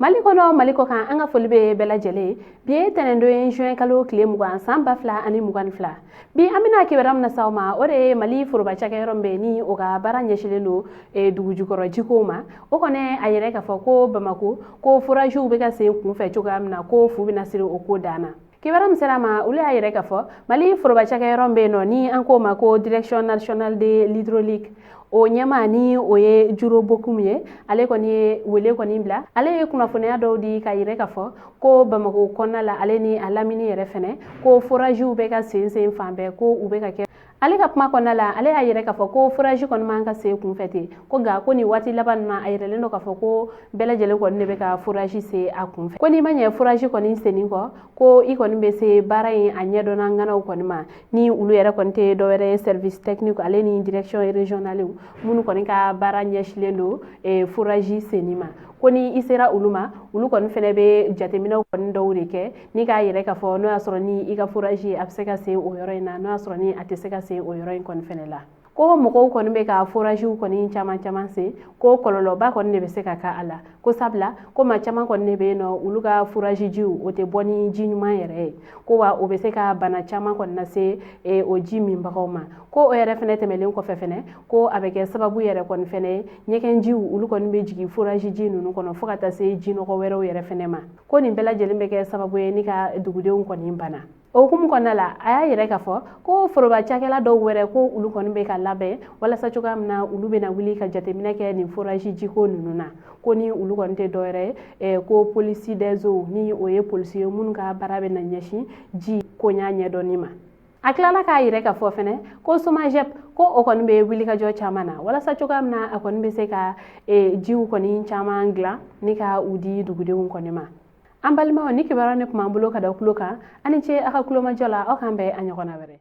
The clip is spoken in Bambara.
Mali kɔnɔ, Mali kɔ kan, an ka foli bɛ bɛɛ lajɛlen ye. Bi ye tɛnɛndon ye, juin kalo tile 20, san 2022. Bi an bɛna kibaruya min lase aw ma, o de ye Mali foroba cakɛyɔrɔ min bɛ yen, ni o ka baara ɲɛsinnen don dugu jukɔrɔ jikow ma. O kɔni a yɛrɛ k'a fɔ ko Bamako ko foraziw bɛ ka sen kunfɛ cogoya min na, ko fu bɛna siri o ko dan na. Kibaruya min sera a ma, olu y'a yɛrɛ k'a fɔ Mali foroba cakɛyɔrɔ min bɛ yen nɔ, ni an k'o ma ko Direction nationale de l'hydraulique, o ɲɛmaa, ni o ye Juro Bokum ye, ale kɔni ye wele kɔni bila. Ale ye kunnafoniya dɔw di ka yɛrɛ k'a fɔ ko Bamako kɔnɔna la, ale ni a lamini yɛrɛ fɛnɛ, ko foraziw bɛ ka sen sen fan bɛɛ, ko u bɛ ka kɛ. Ale ka kuma kɔnɔna la, ale y'a yɛrɛ k'a fɔ ko forazi kɔni man ka sen kunfɛ ten, ko nka ko nin waati laban ninnu na, a yɛrɛlen don k'a fɔ ko bɛɛ lajɛlen kɔni de bɛ ka forazi se a kunfɛ, ko n'i ma ɲɛ forazi kɔni senni kɔ, ko i kɔni bɛ se baara in a ɲɛdɔnna ŋanaw kɔni ma, ni olu yɛrɛ kɔni tɛ dɔwɛrɛ ye service technique ale ni direction régionale minnu kɔni ka baara ɲɛsilen don forazi senni ma. Ko ni i sera olu ma, olu kɔni fɛnɛ bɛ jateminɛw kɔni dɔw de kɛ ni k'a yɛrɛ k'a fɔ n'o y'a sɔrɔ ni i ka forazi a bɛ se ka se o yɔrɔ in na, n'o y'a sɔrɔ ni a tɛ se ka se o yɔrɔ in kɔni fɛnɛ la. Ko mɔgɔw kɔni bɛ ka foraziw kɔni caman caman sen, ko kɔlɔlɔba kɔni de bɛ se ka k'a la, ko sabula ko maa caman kɔni de bɛ yen nɔ, olu ka forazi jiw o tɛ bɔ ni ji ɲuman yɛrɛ ye, ko wa o bɛ se ka bana caman kɔni lase o ji minbagaw ma. Ko o yɛrɛ fɛnɛ tɛmɛlen kɔfɛ fɛnɛ, ko a bɛ kɛ sababu yɛrɛ kɔni fɛnɛ ye, ɲɛgɛnjiw olu kɔni bɛ jigin forazi ji ninnu kɔnɔ fo ka taa se jinɔgɔ wɛrɛw yɛrɛ fɛnɛ ma, ko nin bɛɛ lajɛlen bɛ kɛ sababu ye ni ka dugudenw kɔni bana. O hukumu kɔnɔna la, a y'a yɛrɛ k'a fɔ ko foroba cakɛla dɔw wɛrɛ, ko olu kɔni bɛ ka labɛn walasa cogoya min na olu bɛna wuli ka jateminɛ kɛ nin forazi jiko ninnu na, ko ni olu kɔni tɛ dɔwɛrɛ ye ko police des eaux, ni o ye polisi ye minnu ka baara bɛ na ɲɛsin ji koɲa ɲɛdɔnni ma. A tilala k'a yɛrɛ k'a fɔ fɛnɛ ko SOMAGEP, ko o kɔni bɛ wulikajɔ caman na walasa cogoya min na a kɔni bɛ se ka jiw kɔni caman dilan ni ka u di dugudenw kɔni ma. An balimaw, ni kibaruya ne tun b'an bolo ka da tulo kan. Aw ni ce a ka kulomajɔ la. Aw k'an bɛn a ɲɔgɔnna wɛrɛ.